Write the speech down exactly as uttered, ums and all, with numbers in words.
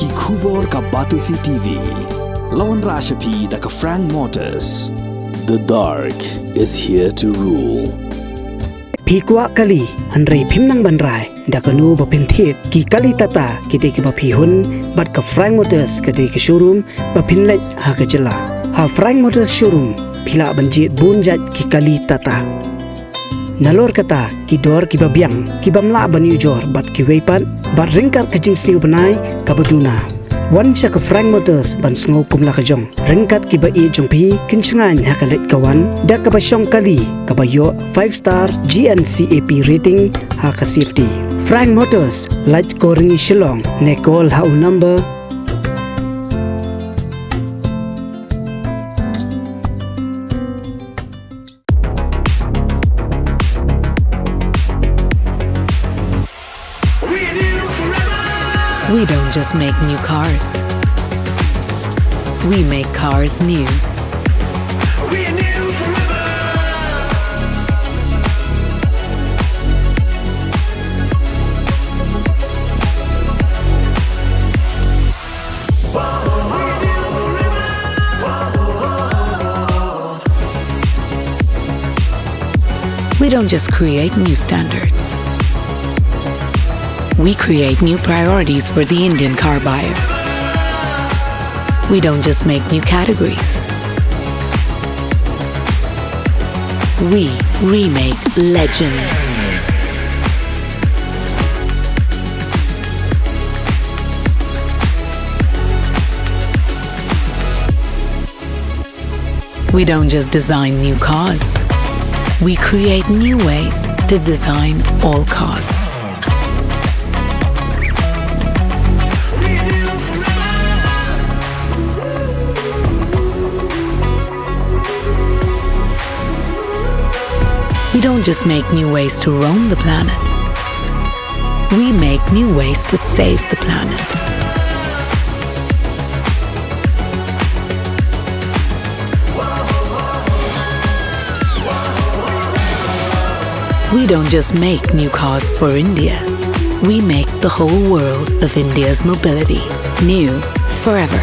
Ki khubor ka Batesi T V. La wanrah sha phi da ka Frank Motors. The dark is here to rule. Phi kwah kali, hynrei phim nang ban rai da kano ba phin thied? Ki kali Tata ki dei kiba phi hun, bad ka Frank Motors ka dei ka showroom ba phin leit ha ka jylla. Ha Frank Motors showroom phi lah ban jied bun jait ki kali Tata. Nalor kata, ki dor kiba biang, ki bym lah ban ujor bad kiwei pat, bad ryngkat ka jingsniew bnai kaba duna. Wan sha ka Frank Motors ban sngew kum la ka jong, ryngkat kiba ïeit jong phi kin shngaiñ ha ka leit ka wan da kaba shong kali kaba ïoh five star G N C A P rating ha ka safety. Frank Motors, Laitkor Ring, Shillong, ne call ha u number. We don't just make new cars. We make cars new. We don't just create new standards. We create new priorities for the Indian car buyer. We don't just make new categories. We remake legends. We don't just design new cars. We create new ways to design all cars. We don't just make new ways to roam the planet. We make new ways to save the planet. We don't just make new cars for India. We make the whole world of India's mobility new forever.